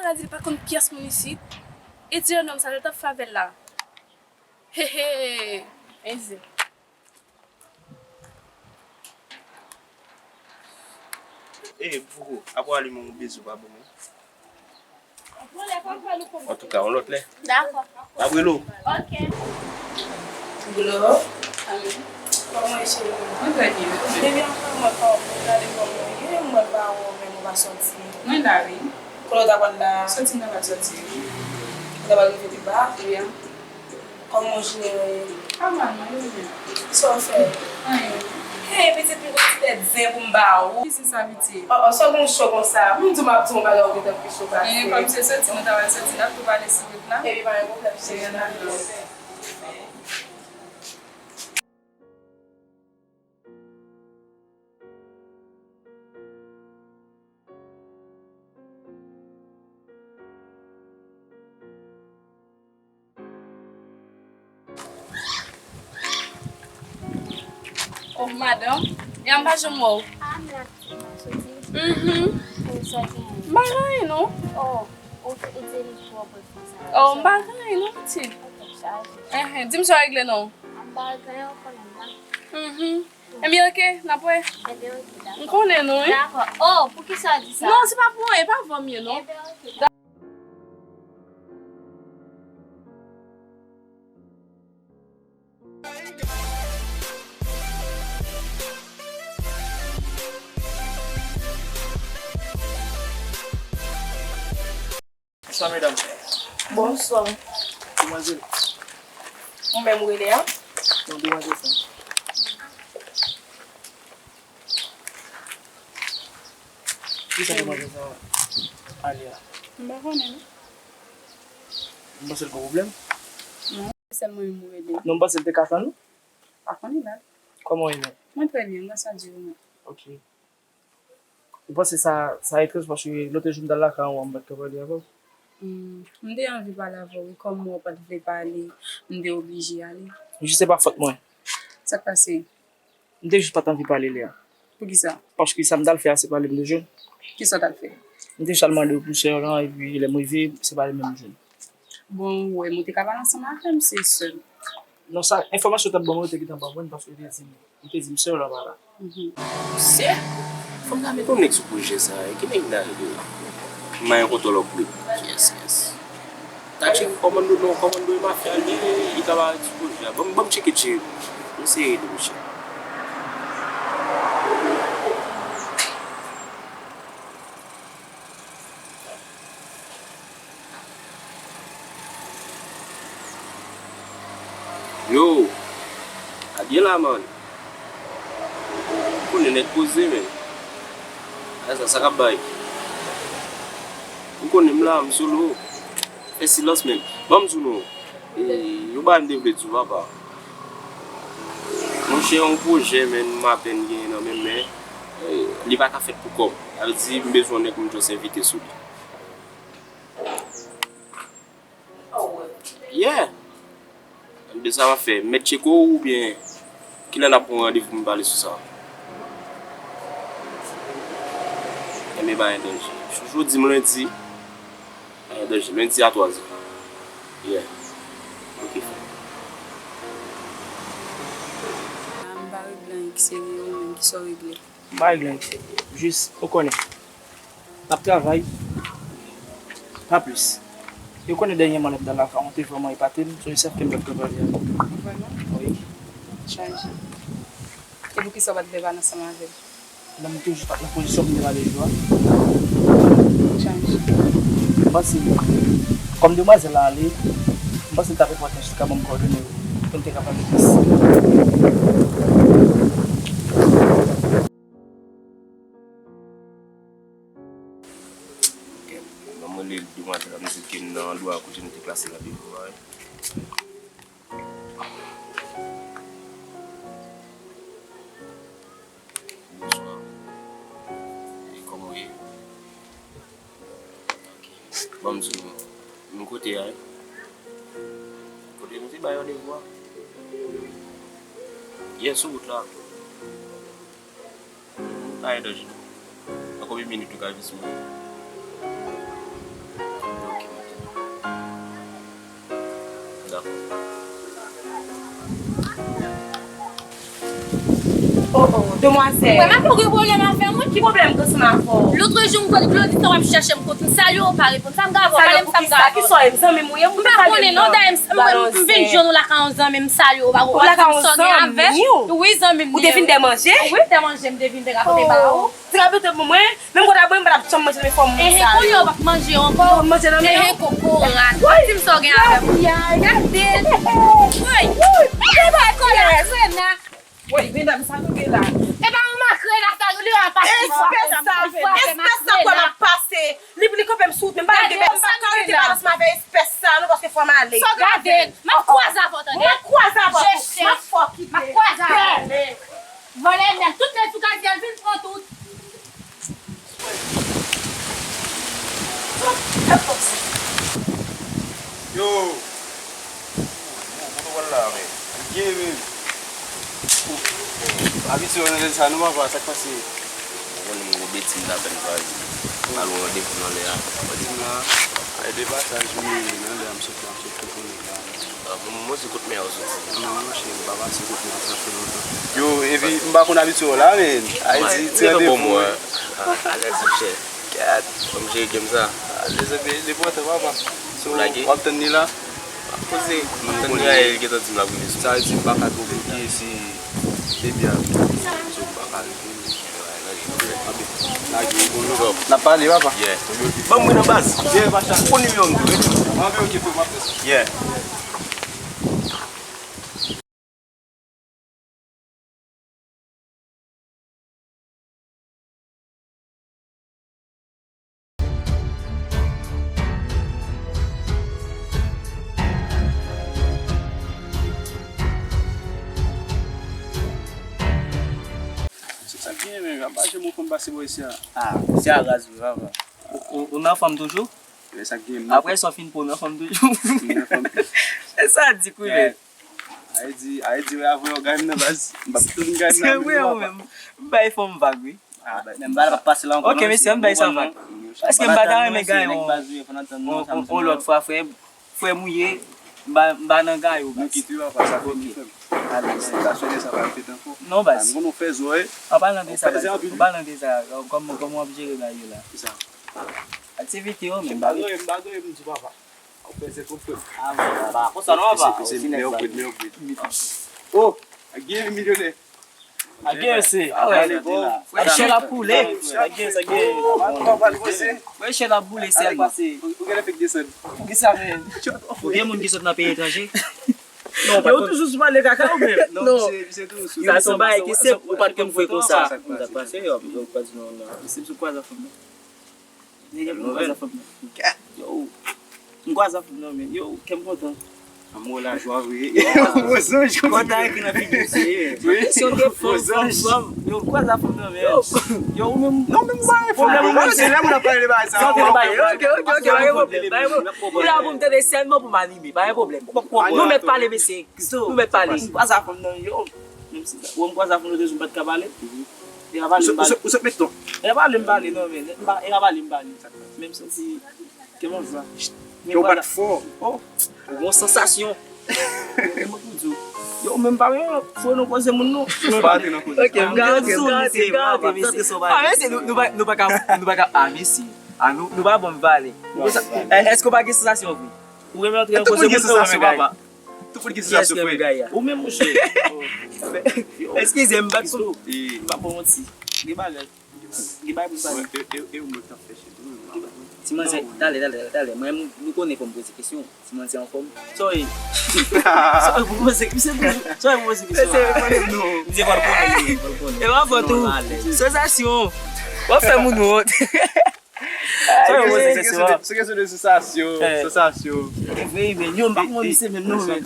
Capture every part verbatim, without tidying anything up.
Sa di li pa konn pyès moun isit. E ti jennonm sa, sa l t ap fè avè l la. He he. Ezi. E, Fouco, apa w ale men yon beze w pa ban mwen. Antouka, yon lòt lè. Dakò. M ap rele w. Ok. Glo. Kòman w ye, cheri? Mwen trè byen, e ou menm? Ebyen, anfè mwen, kòman w gade kòman w ye? Mwen pa wè w, menm ou pa sòti. Mwen la, wi. Kote w ta pral la? Sòti, m ta pral sòti. Ou ta pral rive pi ba? Wi. Kòman w jere? Pa mal non, e ou menm? Sa w fè? Anyen. Hey, pitit, m gon ti tèt zen pou m ba ou. Ki se sa, pitit? Oh, oh, sa w gon cho konsa? M di w m ap di w yon bagay ou gentan pi cho pase. Anyen, kòm se soti, nou ta pral soti, n ap tou pale sou wout la. Epi pa gen pwoblèm, cheri, n ap Oh, madanm, ya m pa janm wè w. Ah, m la, pitit, m ap soti. Mhm. Ou sa gen? M pa gen anyen, non. Oh, ou, ou te li twò pou fè sa. Oh, m pa gen anyen, non, pitit. Ou tèt chaje. Enhen, di m sa w regle, non. Ah, m pa gen anyen, ou konnen m la. Mhm. Ebyen, oke, n ap wè. Ebyen, oke, dakò. M konnen nou, wi. Dakò. Oh, poukisa w di sa? Non, se pa pou anyen, pa vòmye, non. Ebyen, oke, dakò. Bonswa, medam. Bonswa. Demwazèl. Ou menm ou rele a? Non, demwazèl sa. Kisa demwazèl sa ale a? M pa konnen, non. M panse l gen pwoblèm. Non, se sèl mwen menm ou rele. Non, m panse l te ka tann ou. Pa konnen la. Kòman w ye menm? Mwen trè byen, gras a Dye, ou menm? Ok. Ou panse sa, sa etranj paske lòt jou m t al lakay ou an, m pa t ka pale avè w? Hmm, m te anvi pale avè w, wi, kòm ou pa t vle pale, m te oblije ale. Jis se pa fòt mwen. Sa k pase? M te jis pa t anvi pale lè a. Poukisa? Paske sa m t al fè a, se pale m te jwenn. Kisa w t al fè? M te jis al mande w pou sè w lan, epi lè m rive, se pale m menm m jwenn. Bon, ou wè, m ou te ka pale ansanm avè m, se sè m. Non, sa, enfòmasyon w t ap ban mwen, ou te gentan ban mwen, paske ou te di m, ou te di m sè w lan pa la. Mhm. Sè? Fanm nan met yon nèg sou pwojè sa, e ki nèg nan rele la? Mayen kontwòl ap wi. Yes, yes. Tachi kòmando non, kòmando e mafya li ye, li ka parèt sou pwojè a. Ban m, ban m tcheke tcheke. M serye tou, mesye. Yo, a byen la, man. Ou konnen nèg poze, men. A sa, sa k ap bay. Ou konnen m la, m solo. Fè silans, men. Ban m di w non. E, yon bagay m te vle di w, papa. Monchè, yon pwojè, men, m apèn genyen nan men m, men, e, li pa ka fèt pou kò m. Sa vle di, m bezwen yon nèg pou m just envite sou li. Yeah! Ebyen sa w ap fè, m mèt tcheke w oubyen kilè n ap pran randevou pou m pale sou sa? Ebyen pa gen danje. Jodi m lendi, pa gen danje. Lendi a twazè. Yeah. Ok, frè. A, m pa regle anyen ki serye, ou menm, kisa w regle? M pa regle anyen ki serye. Jis, ou konnen, n ap travay, pa plis. E ou konnen dènyèman lè m t al lakay ou, ou te vrèman epate m, se yon sèl ke m t ap travay avè w. Vrèman? Wi. Chanje. E poukisa w pa t vle pale ansanm avè m? Nan m te jis pa t nan pozisyon pou m te pale jou a. Chanje. M panse, kòm demwazèl la ale, m panse l t ap enpòtan jis ka ban m kòdone yo, pou n te ka pale plis. Ban m rele demwazèl la, m di l ke m nan andwa a kote m te plase randevou a, wi. Bonswa. E kòman w ye? Ok. Ban m di w, nou kote a, wi? Kote nou te bay randevou a? Yè sou wout la. Pa gen danje non. Nan konbyen minit ou ka vin sou mwen? Oh, oh, demwazèl. Mwen, m ap gen pwoblèm avè w, wi. Ki pwoblèm ke ansanm avè w? Lòt jou, m konn Glonita, w ap chèche m kote m salye w, ou pa reponn. Sa m ka fè w, pale m sa m ka fè w. Ki sa w ye, zanmi m ou ye? M pa konnen, non, dayè, m, m, m vin jwenn ou lakay yon zanmi m, m salye w, ou pa reponn. Ou lakay yon zanmi? Wi, zanmi m. Ou te vin dè manje? Wi, dè manje, m te vin dè rapote ba ou. Ti rapote pou mwen, menm kote a mwen, m pa t ap janm manje nan fòm moun sa yo. Kounye a w p ap manje ankò. Ou manje nan men yo. Kokorat. Di m sa w gen avè m. Gade. Woy. Woy. Gade kòlè makrena. Woy, medam, sa nou gen la? E pa yon makrena sa, nou li w ap pase. Espès sa, espès sa kwè m ap pase. Li, li kanpe m sou wout, men m pa gen bèt. M pa ka rete pale ansanm avè espès sa, non, paske fò m ale. Gade, m ap kwaze avè w, tande. M ap kwaze avè w. M ap fè w kite. M ap kwaze avè w. Vòlè nèg, tout nèg sou kazyèl vin pran tout. Yo! Kote w al la, men? Gen, men. Abitye w nan lè sa, non, papa, sa k pase? Ou konnen m gen yon betiz la fè m chwazi. M al wè randevou nan lè a. Randevou la? Ay, de pasaj, wi, nan lè a, m sot la, m sot konnen la. Ah, m, m osi kote mè a w soti. Non, monchè, m pa pase kote mè a, sa fè lontan. Yo, epi m pa konn abitye w la, men. Ay, di, ti randevou. Ah, alèz, monchè. Gad, fò m jere game sa. Alèz, epi li pran tan, papa. So, w ap tann li la? M ap poze, m ap tann li la, e li gentan di m l ap rive sou. Sa vle di m pa ka twò bouke si debi a vini. So, m pa ka rive. N ap pale, papa. Yeah. Ban mwen nan baz. Yeah, papa. Ou nimewo m tou, wi. Anben, ok, frè, m ap fè sa. Yeah. Se sa k genyen menm, apa jan mwen konn pase bò isi a. Ah, se a raz vre, papa. Ou, ou, ou nan fòm toujou? Lè sa k genyen, m nan fòm. Apre sa w fin pran w nan fòm toujou. M nan fòm. E sa di kou, men. Ayiti, Ayiti, wè, avè w gade m nan baz. M p ap tou vin gade m nan. Se vre, ou menm. M bay fòm vag, wi. Ah, men m pa t ap pase la ankò non, mesye. Ok, mesye, ann bay sa vag. Paske m pa ta renmen gaye yon, yon, yon lòt fwa, frè. Frè m ou ye, m pa, m pa nan gaye w, baz. Nou kite yo, apa sa fini, frè m. Alèz. Sa sou de sa pa fèt ankò. Non, baz. Ah, nou konn nou fè zò, wi. An palan de sa, baz. An palan de sa, kòman, kòman w ap jere bagay yo la? Ki sa? Aktivite yo, men. M pa gen, m pa gen, m di papa. Ou pèse kòb frè m. Ah, bon, papa. Konsa non, papa. Ou finès, papa. Oh, gen milyonè. Ak gen se. Frè, chè la boule. Ak gen, sa gen. Frè, chè la boule sèlman. Ou gen efè desann. Poukisa, men? Ou gen moun ki sot nan peyi etranje? Non, yo toujou sou pale kaka ou menm? Non, misye, misye toujou sou. Sa se yon bagay ki senp, ou pa t konn vre konsa. Sa k pase, yo, yo pa di non, non. Misye sou kwaze fanm nan. Nèg ap vin kwaze fanm nan. Yo, m kwaze fanm nan, men. Yo, kè m kontan. Amour la joie, vre. Yo, gwo zanj konsa. Kontan ki nan figi w, se. Wi. Kesyon de fanm, fanm, fanm. Yo, m kwaze fanm nan, men. Yo, ou menm. Non, men m pa gen pwoblèm, ou menm. Se lè moun ap pale de bagay sa. Ok, ok, ok, pa gen pwoblèm. Ou la pou m tande sèlman pou m anime, pa gen pwoblèm. Nou mèt pale, mesye. Nou mèt pale. M kwaze fanm nan, yo. Menm si, bon, m kwaze fanm nan, m pa t ka pale. E pa pale m pale. Ou sot met non? E pa pale m pale, non, men. E pa pale m pale. Menm santi, kè m ap va. Kè w bat fò. Oh, ou gon sansasyon. Yo, men m pa renmen fò nan koze moun, non. Pa antre nan koze sa. Ok, m ka antre, m ka antre, m ka antre, mesye. Ah, mesye, nou, nou pa, nou pa ka, nou pa ka, ah, mesye. Ah, nou, nou pa ban m pale. Èske w pa gen sansasyon vre? Ou renmen antre nan koze moun, ou renmen gaye? Tout moun ki sou sa soufri. Ou menm, monchè. Eskize m, m pa t konn. M pa pran manti. Gen bagay. Gen bagay pou pale. E, e, e, ou mwen k t ap fè chè tou. Ti manzè, talè, talè, talè. Mwen, nou konnen fò m poze kesyon. Ti manzè anfòm. Sorry. Sorry pou poze, misye toujou. Sorry pou poze kesyon. Misye pa l konnen, li pa l konnen. E pa fòt ou. Sansasyon. W ap fè moun wont. Sou kesyon de, sou kesyon de sansasyon, sansasyon. Vre, men yo, m pa konn misye menm non, men.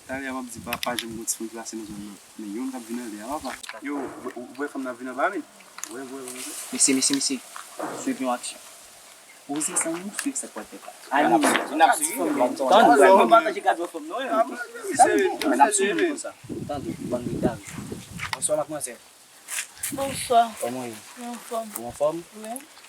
Talè a m ap di pa, pa janm gon ti fanm ki pase nan zòn nan. Men yo, m t ap vin anlè a, papa. Yo, ou, ou wè fanm nan ap vin anba, men. Wè, wè, wè, wè. Mesye, mesye, mesye. Swiv yon aksyon. Poze san nou, swiv sa k pral fèt la. Anime. N ap swiv. Tann. N ap swiv moun konsa. Tande, bann retare. Bonswa, madmwazèl. Bonswa. Kòman w ye? Mwen anfòm. Ou anfòm? Wi.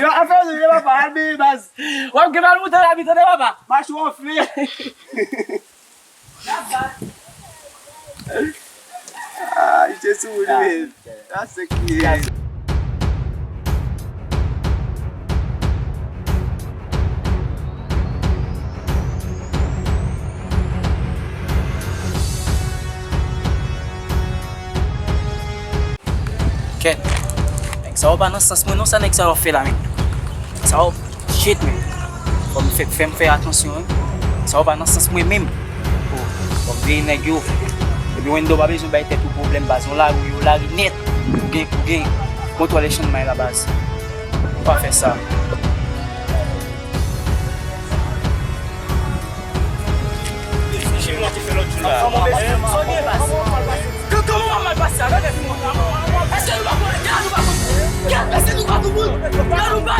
Yo, afè yo, yo, papa, al benyen baz. W ap gen mal mouton labi, tande, papa. Mach wonfle. Ah, Jezi, wi. Sa se ki ye. Kèt. Nèg sa yo pa nan sans mwen non, sa nèg sa yo ap fè la menm. Sa yo, shit, men. Fò m fè, fè m fè atansyon, wi. Sa yo pa nan sans mwen menm. Oh, fò m veye nèg yo. Epi Wendo pa bezwen bay tèt ou pwoblèm, baz. Yon lari, yon lari nèt. Ou gen, ou gen kontwòl echanj may la, baz. Ou pa fè sa. Kòman w ap mal pase a? Gade fi mwen. Èske nou pa konnen? Gade nou pa konnen. Gade èske nou pa konnen? Gade nou pa